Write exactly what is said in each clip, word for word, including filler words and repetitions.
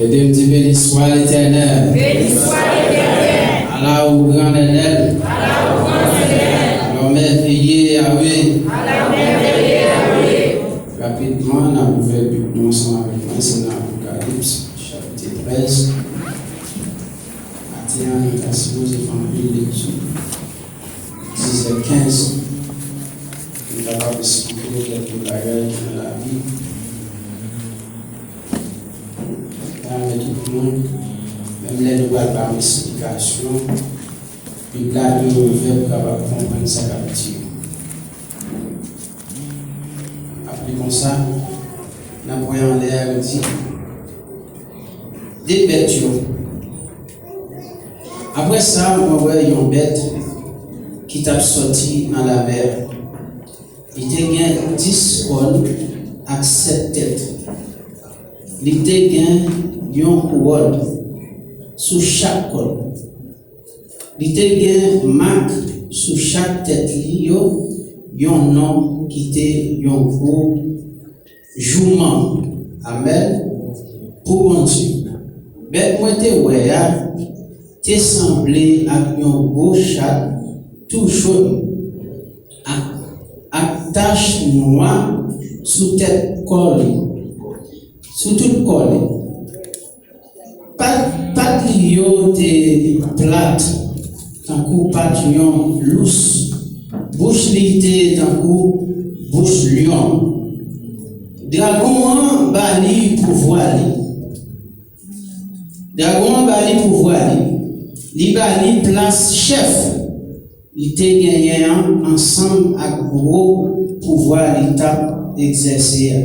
Ede m di, Béni soit l'Éternel. Béni soit l'Éternel. À la hauteur grandeur. À la hauteur grandeur. Alors merveillez Yahweh. Alors merveillez Yahweh. Rapidman, n ap ouvè Bib nou ansanm avèk mwen, se nan Apokalips, chapit trèz. Maten an, nou ta sipoze fè anpil lekti. Dizè kenz, nou kapab esplike nou kèk bagay ki nan Labib. Mwen ta renmen tout moun, menm lè nou pral ba yon esplikasyon, Bib la dwe ouvè pou kapab konprann sa k ap di yo. Apre konsa, n ap wè anlè a, yo di, de bèt yo. Apre sa, mwen wè yon bèt ki t ap sòti nan lamè a. Li te gen dis kòn ak sèt tèt. Li te gen yon kouwòn sou chak kòn. Li te gen mak sou chak tèt li yo, yon non ki te yon gwo jouman. Amèn. Pou Bondye. Bèt mwen te wè a te sanble ak yon gwo chat tou jòn, ak, ak tach nwa sou tèt kò li, sou tout kò li. Pat, pat li yo te plat tankou pat yon lous. Bouch li te tankou bouch lyon. Dragon an ba li pouvwa li. Dragon an ba li pouvwa li. Li ba li plas chèf li te genyen an ansanm ak gwo pouvwa li t ap egzèse a.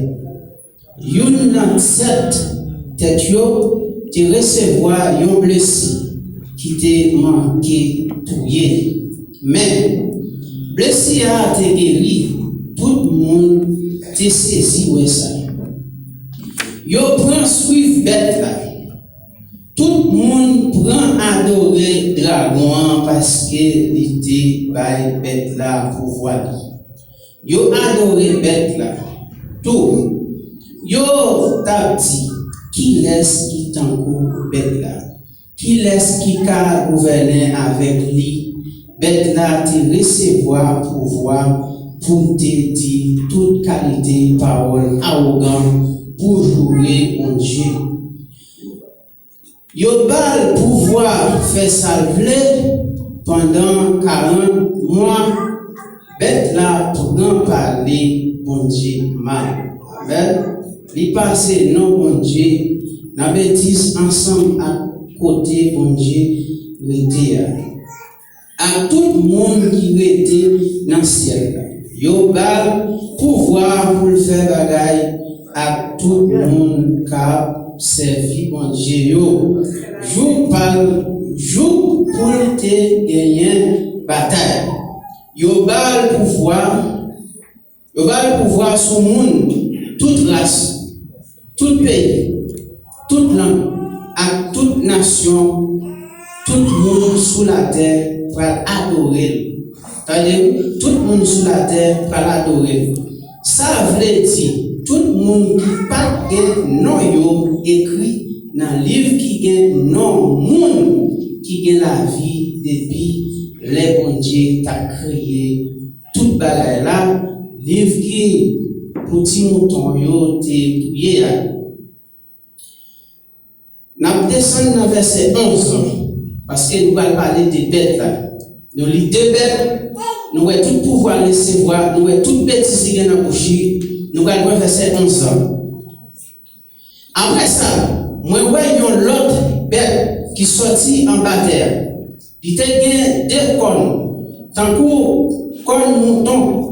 Youn nan sèt tèt yo te resevwa yon blesi ki te manke touye l. Men, blesi a te geri. Tout moun te sezi wè sa. Yo pran swiv bèt la. Tout moun pran adore dragon an paske li te bay bèt la pouvwa li. Yo adore bèt la tou. Yo t ap di, kilès ki tankou bèt la? Kilès ki ka gouvènen avèk li? Bèt la te resevwa pouvwa pou l te di tout kalite pawòl awogan pou joure Bondye. Yo ba l pouvwa fè sa l vle pandan karant mwa. Bèt la pran pale Bondye mal. Amèn. Li pase non Bondye nan betiz ansanm ak kote Bondye rete a. Ak tout moun ki rete nan syèl la. Yo ba l pouvwa pou l fè bagay ak tout moun k ap sèvi Bondye yo. Jouk pa l, jouk pou l te genyen batay. Yo ba l pouvwa Yo ba l pouvwa sou moun, tout ras, tout peyi, tout lang, ak tout nasyon. Tout moun sou latè pral adore l. Tande wi, tout moun sou latè pral adore l. Sa vle di, tout moun ki pa t gen non yo ekri nan liv ki gen non moun ki gen lavi depi lè Bondye t ap kreye tout bagay la, liv ki pou ti mouton yo te touye a. N ap desann nan vèsè onz lan, paske nou pral pale de bèt la. Nou li de bèt, nou wè tout pouvwa l resevwa, nou wè tout betiz li gen nan bouch li, nou pral pran vèsè onz lan. Apre sa, mwen wè yon lòt bèt ki sòti anba tè a. Li te gen de kòn, tankou kòn mouton.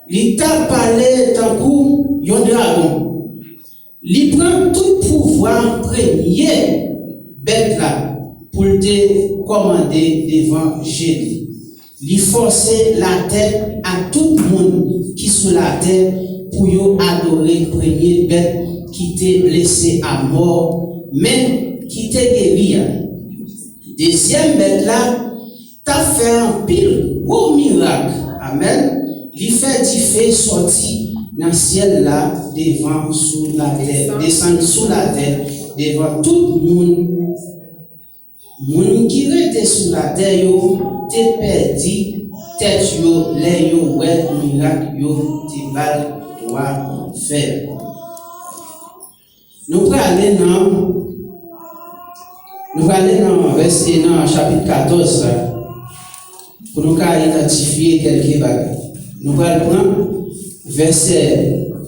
Li t ap pale tankou yon dragon. Li pran tout pouvwa premye bèt la pou l te kòmande devan je li. Li fòse latè ak tout moun ki sou latè pou yo adore premye bèt ki te blese amò, men ki te geri a. Dezyèm bèt la t ap fè anpil gwo mirak. Amèn. Li fè dife sòti nan syèl la devan sou latè, desann sou latè, devan tout moun. Moun ki rete sou latè yo te pèdi tèt yo lè yo wè mirak yo te ba l dwa fè. Nou prale nan, nou prale nan vèsè, nan chapit katòz la, pou nou ka idantifye kèlke bagay. Nou pral pran vèsè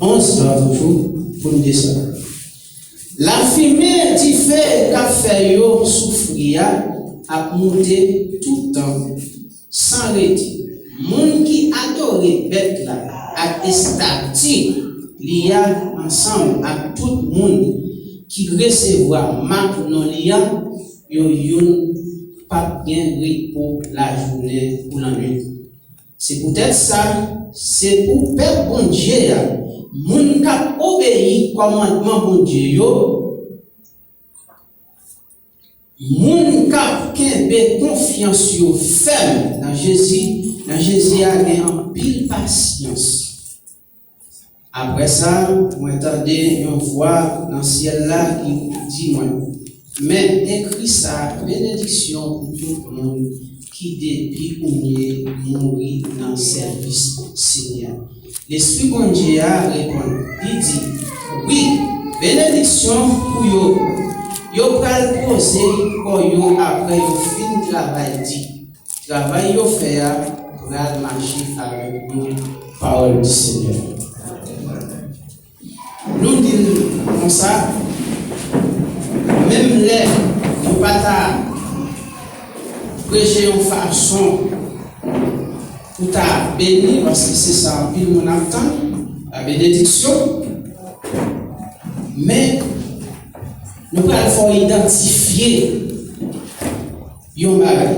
onz la toujou pou n desann. Lafimen dife k ap fè yo soufri a ap moute toutan, san rete. Moun ki adore bèt la ak estati li a ansanm ak tout moun ki resevwa mak non li a, yo youn p ap gen repo lajounen kou lannwit. Se poutèt sa, se pou pèp Bondye a, moun k ap obeyi kòmandman Bondye yo, moun k ap kenbe konfyans yo fèm nan Jezi, nan Jezi a gen anpil pasyans. Apre sa, mwen tande yon vwa nan syèl la ki di mwen, men ekri sa, benediksyon pou tout moun ki depi kounye mouri nan sèvis Senyè. Lespri Bondye a reponn, li di, wi, benediksyon pou yo. Yo pral poze kò yo apre yo fin travay di. Travay yo fè a pral mache avèk nou. Parole du Seigneur. Nou di l konsa, menm lè nou pa ta preche yon fason pou ta beni, paske se sa anpil moun ap tann, la benediksyon, men nou pral fè w idantifye yon bagay.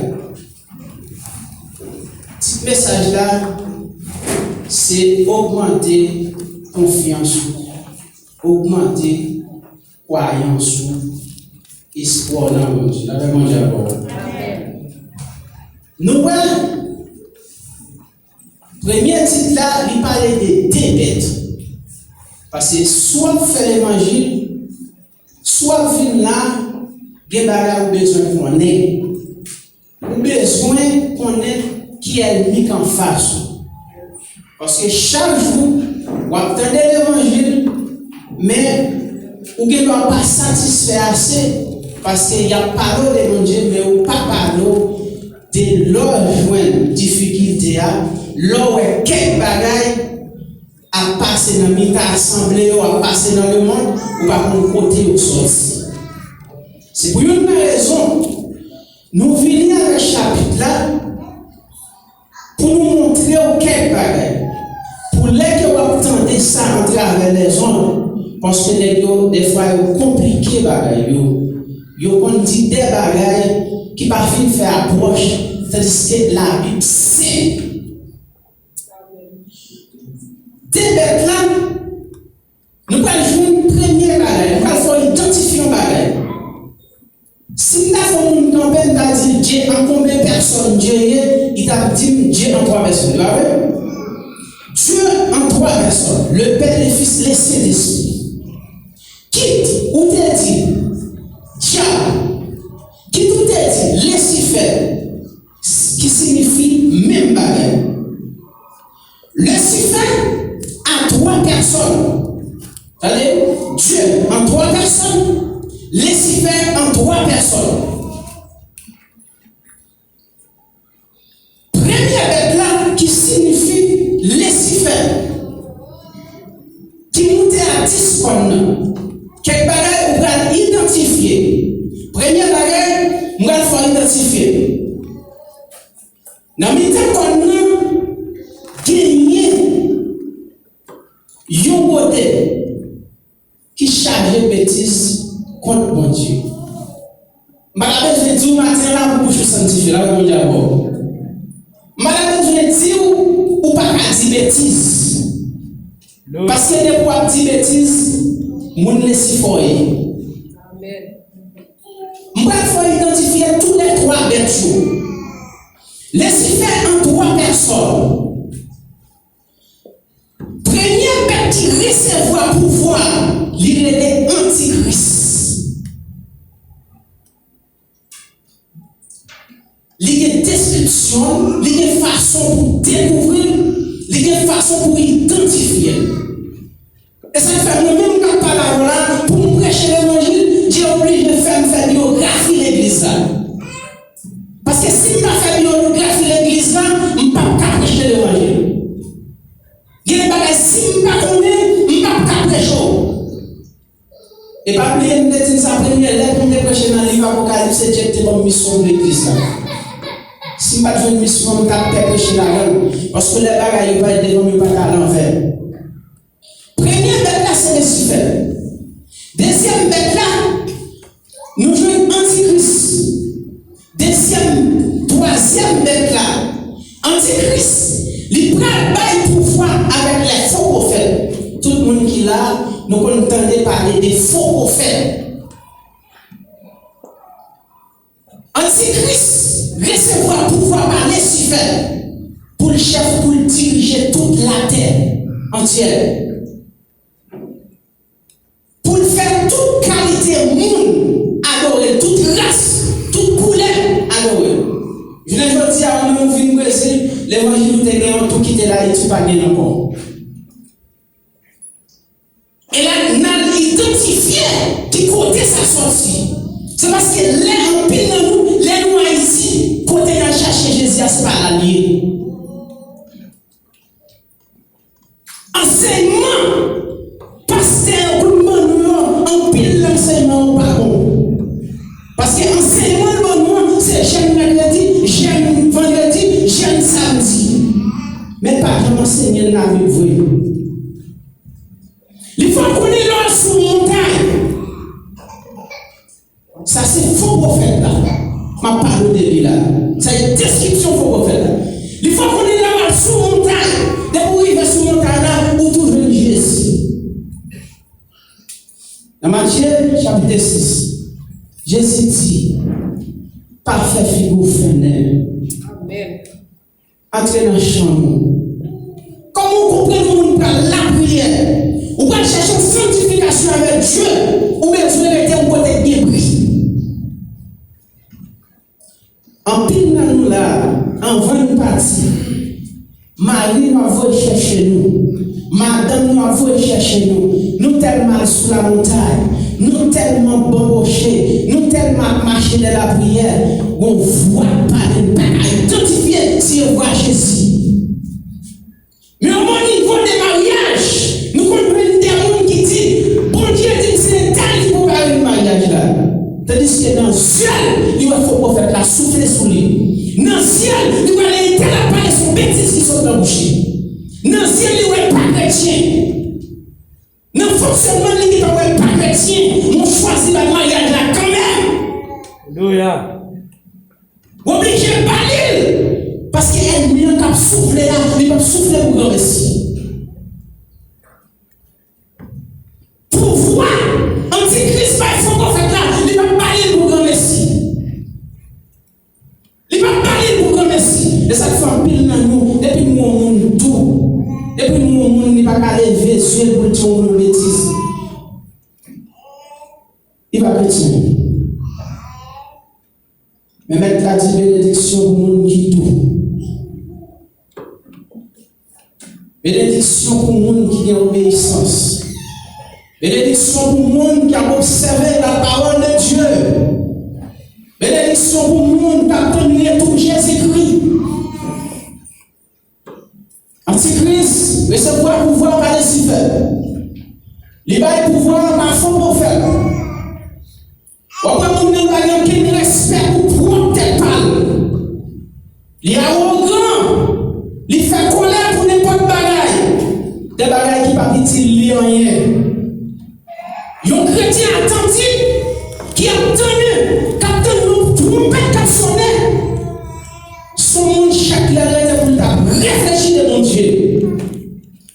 Tit mesaj la, se ogmante konfyans ou, ogmante kwayans ou, espwa w nan Bondye. Lapè Bondye avè w. Nou wè, premye tit la, li pale de de bèt. Paske si w ap fè levanjil, si w ap vin la, gen bagay ou bezwen konnen. Ou bezwen konnen ki ènmi k anfas ou. Paske chak jou, w ap tande levanjil, men ou gendwa pa satisfè ase, paske y ap pale w de Bondye, men yo pa pale w de lè w jwenn difikilte a, lè w wè kèk bagay ap pase nan mitan asanble yo, ap pase nan lemonn, ou pa konn kote yo soti. Se pou youn nan rezon nou vini avèk chapit la, pou nou montre w kèk bagay. Pou lè ke w ap tande sa atravè lèzonn, paske nèg yo, dèfwa, yo konplike bagay yo. Yo konn di de bagay ki pa fin fè apwòch, tandiske Labib senp. De bèt la, nou pral jwenn premye bagay, nou pral fè w idantifye yon bagay. Si m ta fè yon moun kanpe, m ta di, Dye an konbyen pèsòn Dye ye? Li t ap di m, Dye an twa pèsòn. Se pa vre? Dieu en trois personnes, le Père, le Fils, le Saint-Esprit. Kit ou te di dyab, kit ou te di Lisifè, ki siyifi menm bagay. Lisifè a twa pèsòn. Tande, Dye an twa pèsòn, Lisifè an twa pèsòn. Premye bèt la ki siyifi Lisifè, ki moute a dis kòn nan. Kèk bagay ou pral idantifye. Premye bagay, m pral fè w idantifye. Nan mitan kòn nan, genyen yon kote ki chaje betiz kont Bondye. M pa ta bezwen di w maten an la pou bouch ou sanktifye, la, Bondye avè w. M pa ta bezwen di w, ou pa ka di betiz. Paske depi w ap di betiz, moun Lisifè w ye. M pral fè w idantifye toulètwa bèt yo. Lisifè an twa pèsòn. Premye bèt ki resevwa pouvwa, li rele Antikris. Li gen deskripsyon l, li gen fason pou dekouvri l, li gen fason pou idantifye l. E sa k fè mwen menm k ap pale avè w la, pou m preche levanjil, Dye oblije fè m fè biyografi legliz la. Paske si m pa fè biyografi legliz la, m p ap ka preche levanjil. Gen de bagay, si m pa konnen, m p ap ka preche w. E pa bliye, m te di n sa, premye lèt m te preche nan liv Apokalips, se Dye ki te ban m misyon pou legliz la. Si m pa t jwenn misyon an, m t ap pè preche ladan l. Paske lè bagay yo parèt devan m, yo pa t al anvè. Premye bèt la, se Lisifè. Dezyèm bèt la, nou jwenn Antikris. Dezyèm, twazyèm bèt la, Antikris, li pral bay pouvwa avèk lè fo pwofèt. Tout moun ki la, nou konn tande pale de fo pwofèt. Antikris resevwa pouvwa pa Lisifè pou l chèf, pou l dirije tout latè antyè. Pou l fè tout kalite moun adore l, tout ras, tout koulè adore l. Jounen jodi a, ou menm ou vin Brezil, levanjil ou te gen an tou kite Ayiti, ou pa gen l ankò. E la, n al idantifye ki kote sa sòti. Se paske lè anpil nan nou, lè nou Ayiti, kote n al chache Jezi a, se pa la l ye. Ansèyman pastè yo konn ban nou yo, anpil nan ansèyman yo pa bon. Paske ansèyman l ban nou an, se jèn mèkredi, jèn vandredi, jèn samdi. Men pa janm ansenye l nan Bib vre. Li fè w konnen lè w al sou montay. Sa se fo pwofèt la. M ap pale w de li la. Sa se deskripsyon fo pwofèt la. Li fè w konnen lè w al sou montay, depi w rive sou montay la, ou tou jwenn Jezi. Nan Matye chapit sis, Jezi di, pa fè figi w fennen. Amèn. Antre nan chanm ou. Kòman w konprann yon moun pral lapriyè, ou pral chèche yon sanktifikasyon avèk Dye, ou bezwen rete yon kote k gen bri? Anpil nan nou la, anvan n pati, mari nou ap voye chèche nou, madanm nou ap voye chèche nou, nou tèlman al sou lamontay, nou tèlman banboche, nou tèlman ap mache lè lapriyè, gon vwa k pale, n pa ka idantifye si e vwa Jezi. Men yon bon nivo de maryaj, nou konn jwenn de moun ki di, Bondye di m se entèl ki prepare m maryaj la. Tandiske nan zye l, li wè fo pwofèt la soufle sou li. Nan zye l, li wè entèl ap pale se yon betiz ki sot nan bouch li. Nan zye l, li wè l pa kretyen. Nan fonksyònman li gentan wè l pa kretyen, men w chwazi bay maryaj la kanmenm. Alelouya. W oblije ba li l, paske ènmi an k ap soufle la, li p ap soufle pou granmesi. Pouvwa antikris bay fo pwofèt la, li p ap ba li l pou granmesi. Li p ap ba li l pou granmesi. E sa k fè anpil nan nou, depi nou wè yon moun dou, depi nou wè yon moun li pa ka leve zye l pou l di yon moun betiz, li pa kretyen. Men Mèt la di benediksyon pou moun ki dou. Benediksyon pou moun ki gen obeyisans. Benediksyon pou moun k ap obsève la parole de Dieu. Benediksyon pou moun k ap tann retou Jezikri. Antikris resevwa pouvwa pa Lisifè. Li bay pouvwa pa fo pwofèt. W ap wè moun nan pa gen okenn respè pou pwòp tèt pa l. Li awogan. Li fè kòlè pou nenpòt bagay. De bagay ki p ap itil li anyen. Yon kretyen atanti ki ap tann, k ap tann yon twonpèt k ap sonnen, se yon moun chak lè l rete pou l ta reflechi de Bondye.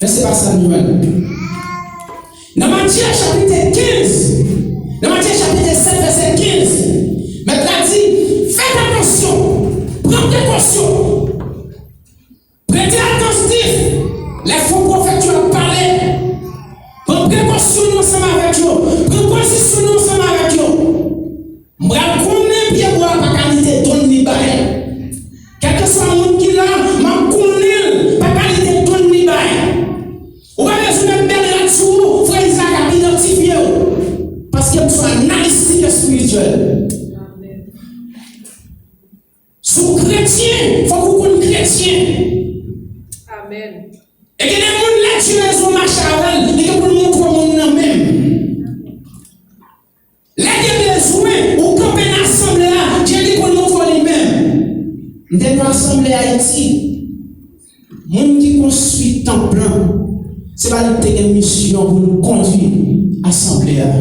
Men se pa sa n jwenn. Nan Matye chapit kenz, nan Matye chapit sèt vèsè kenz, Mèt la di, fèt atansyon, pran prekosyon. Rete atantif lè fo pwofèt yo ap pale. Pran prekosyon nou ansanm avèk yo. Pran pozisyon nou ansanm avèk yo. M pral konnen pyebwa a pa kalite don li bay. kèlkeswa analistik espirityèl. Si w kretyen, fòk ou konn kretyen. Amèn. E gen de moun, lè Dye bezwen mache avè l, li gen pou l montre w moun nan menm. Lè Dye bezwen ou kanpe nan asanble a, Dye gen pou l montre w li menm. M te nan asanble Ayiti. Moun ki konstwi tanp lan, se pa li ki te gen misyon pou l kondui asanble a.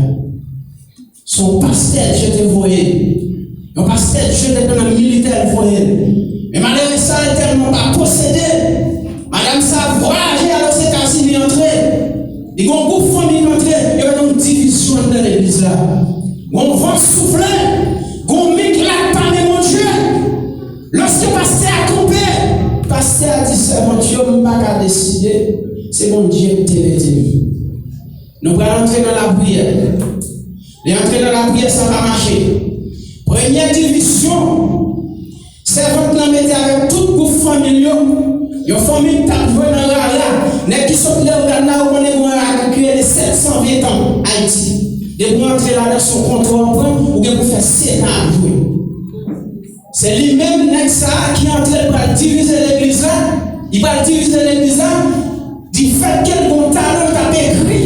Se yon pastè Dye te voye. Yon pastè Dye te nan militè l voye l. Men malere sa, l tèlman pa posede. Madanm sa vwayaje al Ozetazini, antre. Li gen yon gwoup fanmi ki antre, yo mete yon divizyon anndan legliz la. Gon van soufle, gon mit la k pa men Bondye. Lòske pastè a kanpe, pastè a di sèvant yo, "M pa ka deside, se Bondye ki te mete m." Nou pral antre nan lapriyè. Lè antre nan lapriyè, sa pa mache. Premyè divizyon, sèvant lan mete avèk tout gwoup fanmi l yo. Yon fanmi k t ap jwe nan rara. Nèg ki sot Lèogàn la, ou konnen gen yon rara ki rele sèt san ven tan Ayiti. Depi w antre ladan, se yon kontwòl w pran, ou gen pou fè sèt an ap jwe. Se li menm, nèg sa a ki antre, l pral divize legliz la. Li pral divize legliz la. Difèt ke l gen yon talan, l t ap ekri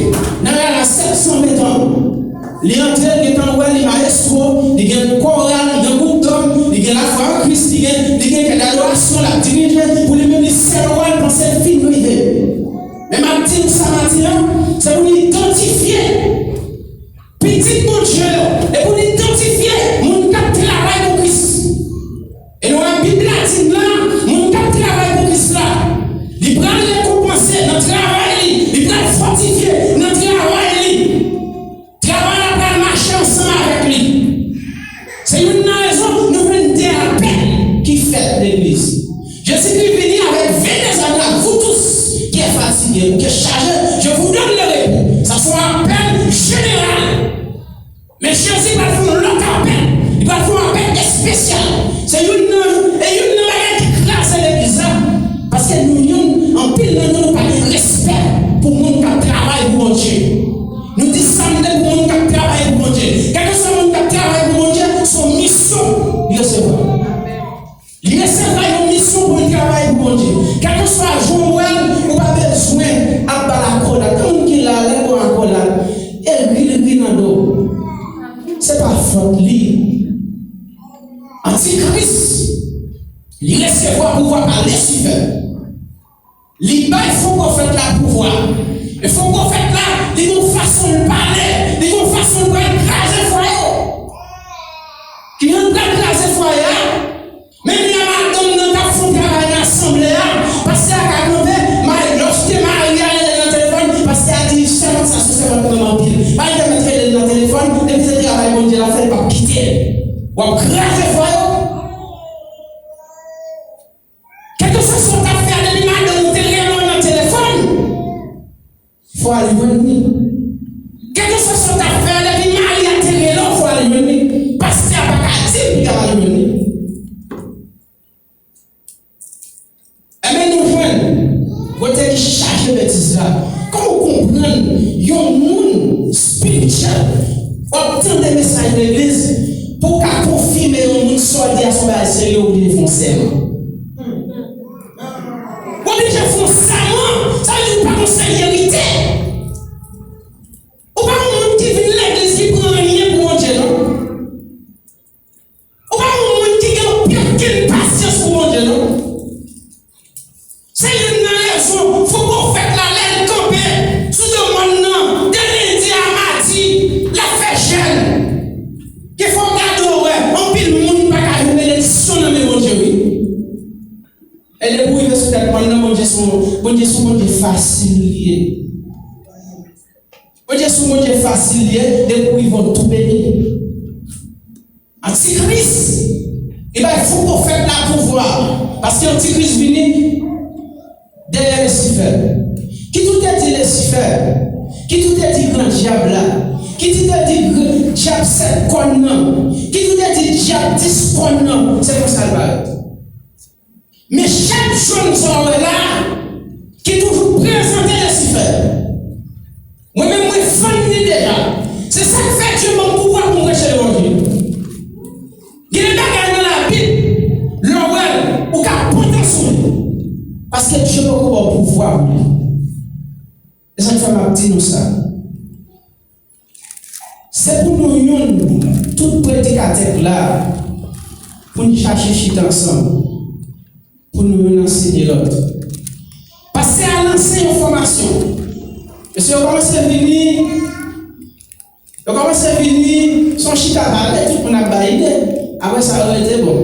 nan rara sèt san ven tan. Li antre, l gentan wè li mayestwo, li gen koral, li gen gwoup dòm, li gen lafwa an Kris, li gen, li gen kè dadorasyon, l ap dirije, pou li menm li sèl wa, l panse l fin rive. Men m ap di nou sa maten an, se pou nou idantifye pitit Bondye yo, e pou nou idantifye moun k ap travay pou Kris. E nou wè Bib la di n la, moun k ap travay pou Kris la, li pral rekonpanse nan travay li, li pral fòtifye nan travay li. Travay la pral mache ansanm avèk li. Se youn nan rezon nou jwenn de apèl ki fèt legliz. Jezikri vini avèk venez à moi, vous tous qui êtes fatigués ou qui êtes chargés, je vous donne le repos. Sa se yon apèl jeneral. Men Jezi pral fè yon lòt apèl. Li pral fè yon apèl espesyal. Se youn nan, e youn nan bagay ki kraze legliz la. Paske nou youn, anpil nan nou, nou pa gen respè pou moun k ap travay pou Bondye. Nou di sa n vle pou moun k ap travay pou Bondye. Kèlkeswa moun k ap travay pou Bondye, se yon misyon li resevwa. Li resevwa yon misyon pou l travay pou Bondye. Kèlkeswa jan w wè l, ou pa bezwen ap ba l akolad. Gen moun ki la, lè l ba w akolad, e ri, l ri nan do w. Se pa fòt li. Antikris, li resevwa pouvwa pa Lisifè. Li bay fo pwofèt la pouvwa. E fo pwofèt la, li gen yon fason l pale, li gen yon fason l pral kraze fwaye. Ki jan l pral kraze fwaye a? Menm lè madanm nan t ap fè yon travay nan asanble a, pastè a ka kanpe, ma-, lòske mari a rele l nan telefòn, pastè a di, "Sèvant sa se sèvant mwen anpil. Pa entèmèt rele l nan telefòn, depi se travay Bondye l ap fè, l p ap kite l." W ap kraze fwaye w. Kèlkeswa sa w t ap fè a, depi madanm ou te rele w nan telefòn, fò w al jwenn li. Kèlkeswa sa w t ap fè a, depi mari a te rele w, fò w al jwenn li. Pastè a pa ka di l pou l al jwenn li. Ebyen, nou jwenn kote ki chaje betiz la. Kòman w konprann yon moun espirityèl, w ap tande mesaj legliz, pou w ka konfime yon moun sa w di a se yon bagay serye, w oblije fè yon sèman? W oblije fè yon sèman, sa vle di ou pa gon serye rite. Ou pa yon moun ki vin legliz ki pran anyen pou Bondye, non. Ou pa yon moun ki gen okenn pasyans pou Bondye, non. Se youn nan rezon fo pwofèt la, lè l kanpe sou do mòn nan, de lendi a madi, l ap fè jèn. Gen fwa w gade w wè, anpil moun pa ka jwenn benediksyon nan men Bondye, wi. E depi w rive sou tèt mòn nan, Bondye se yon, Bondye se yon Bondye fasil li ye. Bondye se yon Bondye fasil li ye, depi w rive w tou beni. Antikris, li bay fo pwofèt la pouvwa, paske Antikris vini dèyè Lisifè. Kit ou te di Lisifè, kit ou te di gran dyab la, kit ou te di gr-, dyab sèt kòn nan, kit ou te di dyab dis kòn nan, se konsa l parèt. Men chak jòn sa w wè la a, ki toujou prezante Lisifè. Mwen menm, mwen fann li deja. Se sa k fè Dye ba pwa pou li. E sa k fè m ap di nou sa. Se pou nou youn, tout predikatè k la, pou n chache chita ansanm, pou nou youn ansenye lòt. Pastè a lanse yon fòmasyon. Mesye yo kòmanse vini, yo kòmanse vini, se yon chita pale, tout moun ap bay ide. Apre sa, yo rete bon.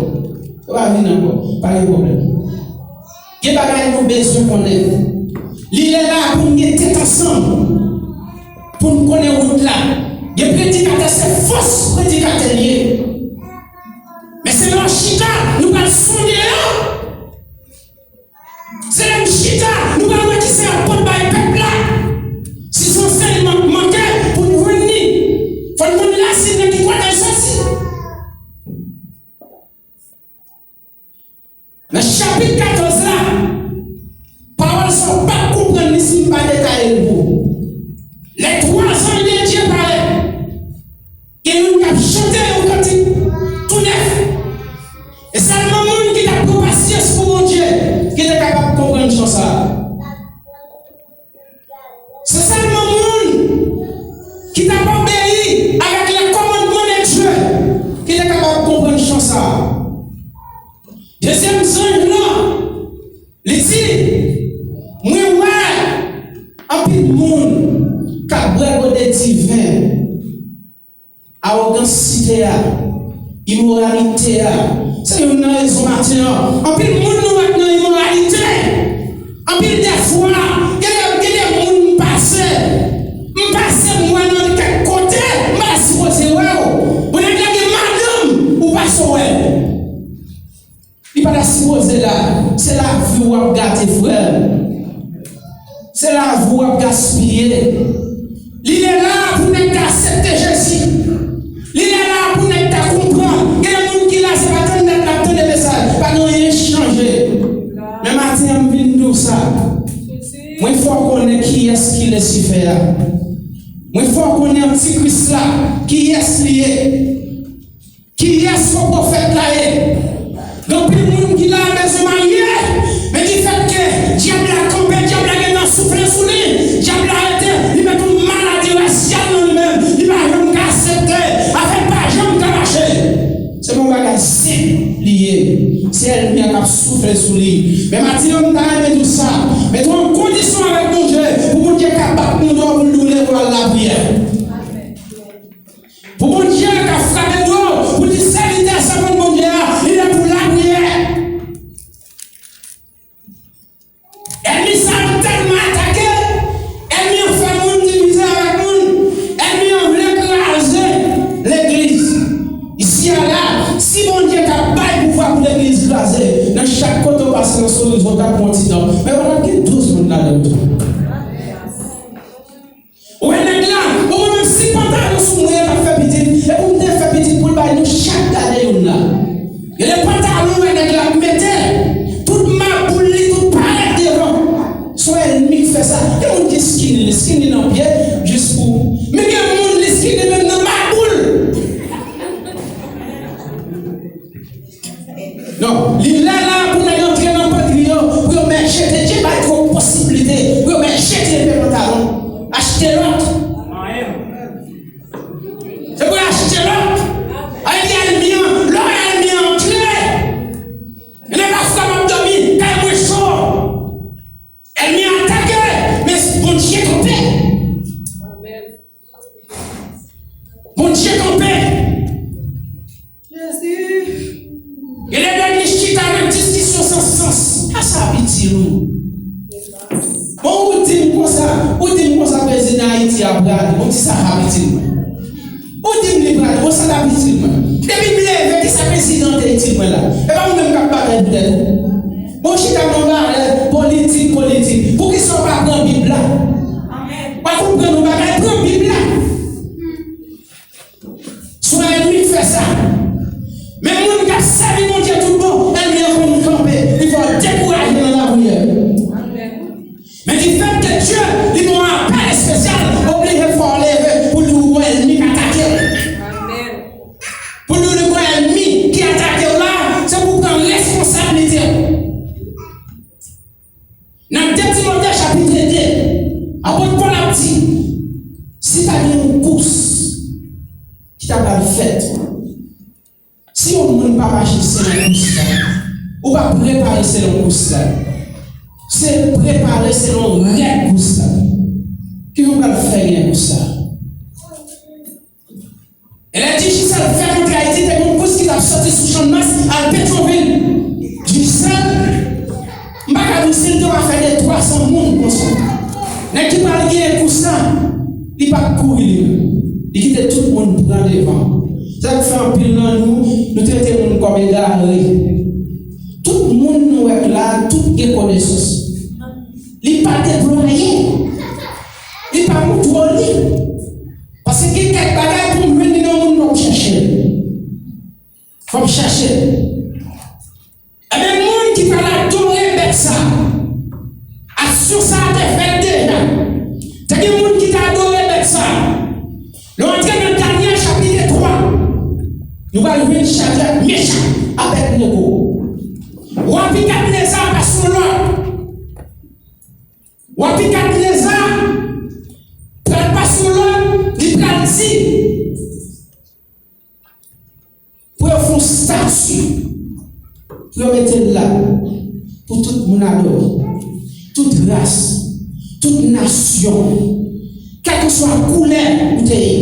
Yo pa vin ankò, pa gen pwoblèm. Gen bagay nou bezwen konnen. Li lè la pou n gen tèt ansanm, pou n konnen wout la. Gen predikatè, se fòs predikatè l ye. Men se lè w chita, nou pral sonde yo. Se lè n chita, nou pral wè kisa y ap pot bay pèp la. Si se yon sèlman k manke pou n jwenn li, fò n konn rasin nan ki kote l soti. Nan chapit katòz la, pawòl sa w p ap konprann li si m pa detaye l pou ou. Les trois anges de Dieu paraît. Gen youn k ap chante yon kantik tou nèf. E sèlman moun ki t ap pran pasyans pou Bondye ki te kapab konprann chan sa a. Se sèlman moun ki t ap obeyi avèk les commandements de Dieu ki te kapab konprann chan sa a. Dezyèm zanj lan, li di, mwen wè anpil moun k ap bwè gode diven. Awogans site a, imoralite a, se youn nan rezon maten an. Anpil moun nou wè k nan imoralite. Anpil dèfwa, gen de, gen de moun m pase, m pase m wè nan kèk kote, m pa ta sipoze wè w. Bon, nèg la gen madanm, ou pase w wè l. Li pa ta sipoze la. Se lavi w ap gate, frè m. Se lavi w ap gaspiye. Li lè la pou nèg ta aksepte Jezi. Li lè la pou nèg ta konprann. Gen de moun ki la, se pa tann dat l ap tande mesaj. Pa gen anyen ki chanje. Men maten an, m vin di w sa. Mwen fè w konnen kiyès ki Lisifè a. Mwen fè w konnen antikris la, kiyès li ye. Kiyès fo pwofèt la ye? Gen anpil moun ki la bezwen marye, men difèt ke dyab la kanpe, dyab la gentan soufle sou li, dyab la rete, li met yon maladi rasyal nan li menm, li pa janm ka aksepte, afè l pa janm ka mache. Se pa yon bagay senp li ye. Se ènmi an k ap soufle sou li. Men maten an, m ta renmen di w sa. Mete w an kondisyon avèk Bondye, pou Bondye ka bat moun dèyè w, pou l di w leve w al lapriyè. Pou Bondye ka frape dlo, pou di sèvitè, sèvant Bondye a, li lè pou lapriyè. Ènmi sa yo tèlman atake, ènmi an fè moun divize avèk moun, ènmi an vle kraze legliz. Isi a la, si Bondye ta bay pouvwa pou legliz kraze, nan chak kote w pase nan Sorizo, w t ap pran ti tan. Men w t ap gen douz moun ladan w tou. Ou wè nèg la, ou wè menm si pantalon sou mwen t ap fè pitit, e pou m te fè pitit pou l bay nou chak gade youn la. Gen de pantalon ou wè nèg la ap mete, tout maboul li, tout parèt devan. Se yon ènmi k fè sa. Gen moun ki skinny, li skinny nan pye, jis pou. Men gen moun li skinny menm nan maboul. Non, li lè la pou nèg antre nan patri yo, pou yo mèt jete, Dye bay twòp posiblite, pou yo mèt jete epè pantalon, achte lòt. Se pou yo achte lòt. Ay di ènmi an, lè w wè ènmi an antre, e nèg la fè m ap dòmi, kay mwen cho. Ènmi an atake, men Bondye kanpe. Bondye kanpe. Jezi. Gen de nèg li chita nan diskisyon san sans. Sa sa ap itil ou? Bon, ou di m konsa, ou di m konsa prezidan Ayiti a prale. Ou di sa ap itil mwen. Ou di m li prale, bon, sa t ap itil mwen. Depi m leve, kisa prezidan te itil mwen la? E pa ou menm k ap batay pou tèt ou? Bon, chita nan valè politik, politik. Poukisa w pa pran Bib la? W a konprann yon bagay, pran Bib la. Se yon ènmi k fè sa. Men moun k ap sèvi Bondye tout bon, ènmi an konn kanpe. Li fè w dekouraje nan lapriyè. Men difèt ke Dye, li ba w apèl espesyal, oblije fò w leve pou l di w gon ènmi k atake w. Pou l di w gon ènmi ki atake w la, se pou w pran responsablite w. Nan de Timote ki ta pral fèt. Si yon moun pa mache selon kous la, ou pa prepare selon kous la, se prepare selon règ kous la, ki ou pral fè gen kous la. E lè Digicel fèk antre Ayiti, te gen yon kous ki t ap soti sou Channmas al Petyonvil. Digicel, m pa ka di w si l te w a fè de twa san moun konsa. Nèg ki pral genyen kous la, li pa t kouri li menm. Li kite tout moun pran devan. Sa k fè anpil nan nou, nou trete moun kòm egare. Tout moun nou wè k la, tout gen konesans. Li pa deplwaye. Li pa montre w li. Paske gen kèk bagay pou m jwenn li nan moun, fò m chèche l. Fò m chèche l. Ebyen, moun ki pral adore bèt sa a, aksyon sa a te fèt deja. Te gen moun ki te adore bèt sa a. Lè w antre nan Danyèl chapit twa, nou pral jwenn Chadrak, Mechak, Abèdnego. Wa Nebikadneza pase yon lòd. Wa Nebikadneza pral pase yon lòd, li pral di pou yo fè yon stati, pou yo mete l la, pou tout moun adore, tout ras, tout nasyon, kèlkeswa koulè ou te ye,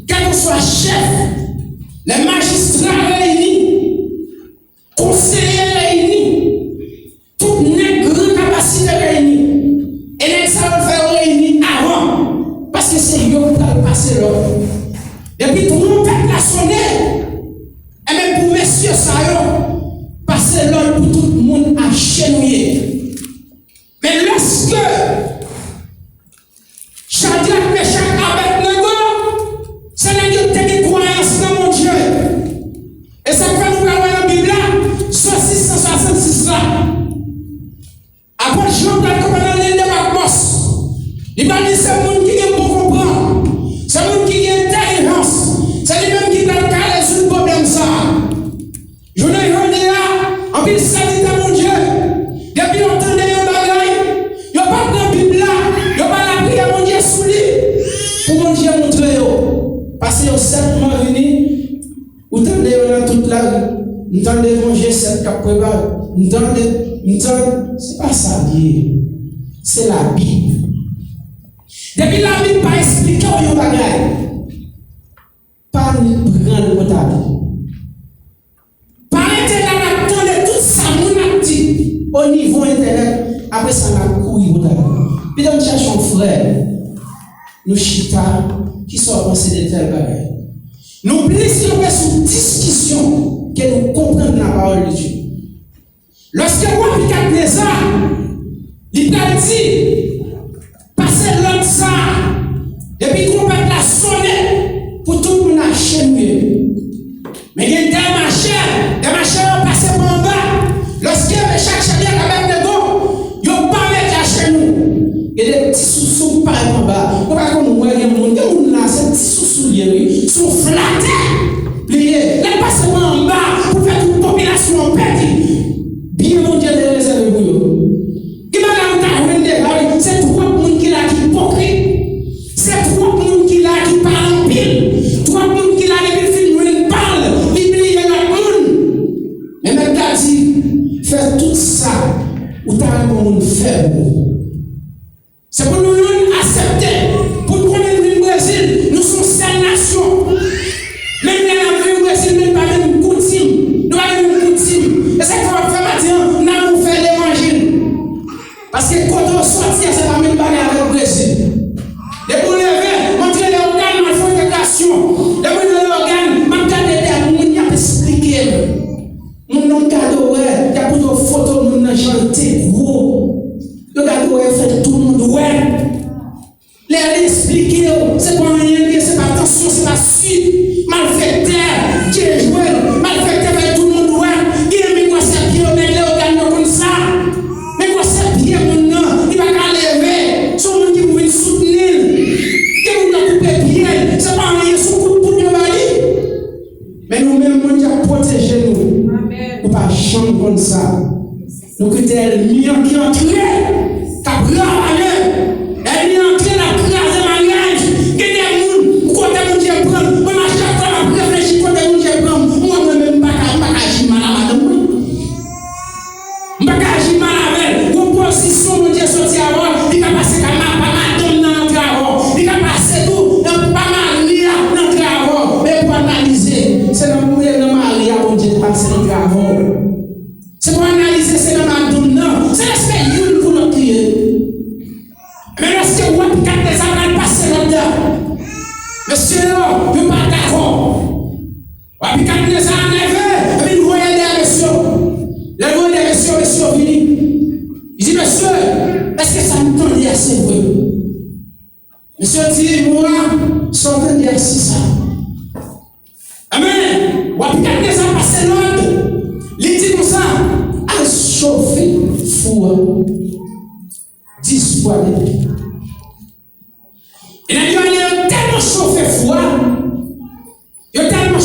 kèlkeswa chèf, lè majistra reyini, konseye reyini, tout nèg gran kapasite reyini. E nèg sa yo fè yo reyini avan, paske se yo k pral pase lòd. Depi twonpèt la sonnen, enben pou mesye sa yo pase lòd pou tout moun ajenouye. Men lèske Chadrak, Mechak, Abèdnego, se nèg yo te gen kwayans nan Bondye. E sa k fè nou pral wè nan Bib la, Sòsi san swasannsis la. Apot Jan pral kanpe nan lil de Patmòs. Li pral di se moun ki gen bon konprann, se moun ki gen entèlijans, se li menm ki pral ka rezoud pwoblèm sa a. Jounen jodi a, anpil sèvitè Bondye, depi yo tande yon bagay, yo pa pran Bib la, yo pa lapriyè Bondye sou li, pou Bondye montre yo. Pase yo sèt mwa vini, ou tande yo nan tout lari. M tande gon G sèt k ap prepare. M tande, m tande, se pa sa l ye. Se Labib. Depi Labib pa esplike w yon bagay, pa ni pran l pou ta li. Pa rete la n ap tande tout sa moun ap di o nivo entènèt, apre sa n ap kouri pou ta li. Pito n chèche yon frè, nou chita, kisa w panse de tèl bagay? Nou plis kanpe sou diskisyon ke nou konprann lapawòl de Dye. Lòske wa Nebikadneza, li pral di, pase lòd sa a, depi twonpèt la sonnen, pou tout moun ajenouye. Men gen de machè, de machè yo pase pa anba. Lòske Mechak, Chadrak, Abèdnego, yo pa mete ajenou. Gen de ti sousou k parèt anba. Ou pa konn wè gen moun, gen moun la, se ti sousou l ye, wi. Se yon flatè li ye. L ap pase pa anba pou fè tout popilasyon an pèdi byen Bondye te rezève pou yo. Ki bagay ou ta jwenn deja, wi. Se twòp moun ki la ki ipokrit. Se twòp moun ki la ki pale anpil. Twòp moun ki la depi l fin jwenn pa l, li bliye lòt moun. Men Mèt la di, fè tout sa ou ta renmen yon moun fè pou ou. Se pou nou youn aksepte, pou n konnen n vin Brezil, nou se yon sèl nasyon. Menm lè n ap viv Brezil, men n pa menm koutim. Nou pa gen menm koutim. E sa k fè w ap fè maten an, n ap ou fè levanjil. Paske kote w sòti a, se pa menm bagay avèk Brezil. Depi w leve, m antre Leyogàn, m al fè yon entègrasyon. Depi m rive Leyogàn, m ap gade de moun y ap esplike m. Moun nan gade w wè, y ap montre w foto moun nan jan l te gwo. Yo gade w wè, yo fè tout moun wè. Lè yo esplike w, se pa anyen l ye, se pa tansyon, se pa sik. Malfektè, djejwè, malfektè fè tout moun wè. Gen men gwosè pye yo, nèg Leyogàn yo konn sa. Men gwosè pye moun nan, li pa ka leve. Se yon moun ki pou vin soutni l. Gen moun nan koupe pye l, se pa anyen, se yon kout poud yo ba li. Men nou menm, Bondye ap pwoteje nou. Amèn. Nou pa janm konn sa. Nou kite ènmi an ki antre, k ap ravale. Ènmi an antre, l ap kraze maryaj. Gen de moun, kote Bondye pran l, mwen mache ak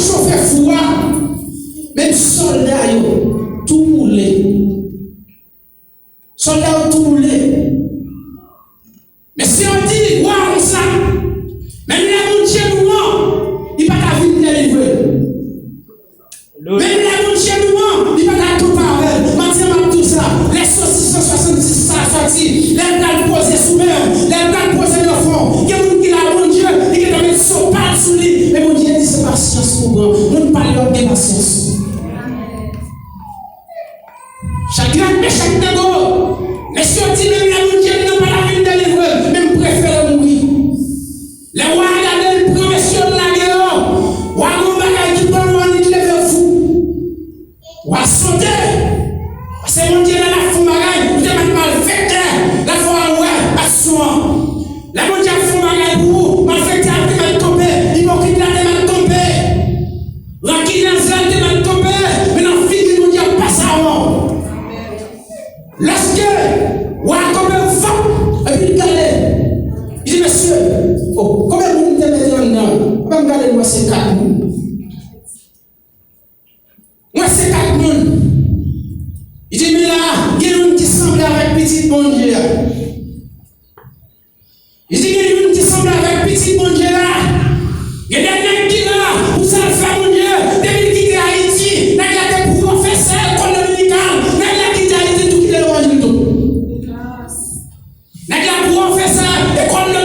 chofe fou a, menm sòlda yo tou boule. Sòlda yo tou boule. Men si yo di wa konsa, menm lè Bondye nou an, li pa ka vin delivre l. Menm lè Bondye nou an, li pa ka kanpe avè l. Maten m ap di w sa, lè sòsi san swasannsis sa a sòti, lè l pral poze sou men w, lè l pral poze nan fwon w, gen moun ki la, Bondye, li gentan met sopal sou li. Men Bondye di se pasyans pou w pran. Moun pa lè w ap gen pasyans. Chak grenn Mechak nan do. Mesye yo di menm lè Bondye li nan pa la vin delivre, men m prefere mouri. Lè wa a gade l pran mesye yo l lage yo. Wa gon bagay ki pran w annik leve fou. Wa sote. Paske Bondye lè l ap fè yon bagay, ou te mèt malfektè. Lè fò a wè aksyon an. Lè Bondye ap fè yon bagay pou ou, malfektè a te mèt kanpe, ipokrit la te mèt kanpe. Rankinèz la te mèt kanpe, men nan figi Bondye ap pase avè w. Lèske wa a kanpe vòp, epi l gade, li di, mesye, o, konbyen moun te mete anndan? Epi m gade, m wè se kat moun. M wè se kat moun. Li di, men la, gen youn ki sanble avèk pitit Bondye a. Li di gen youn ki sanble avèk pitit Bondye a. Gen de nèg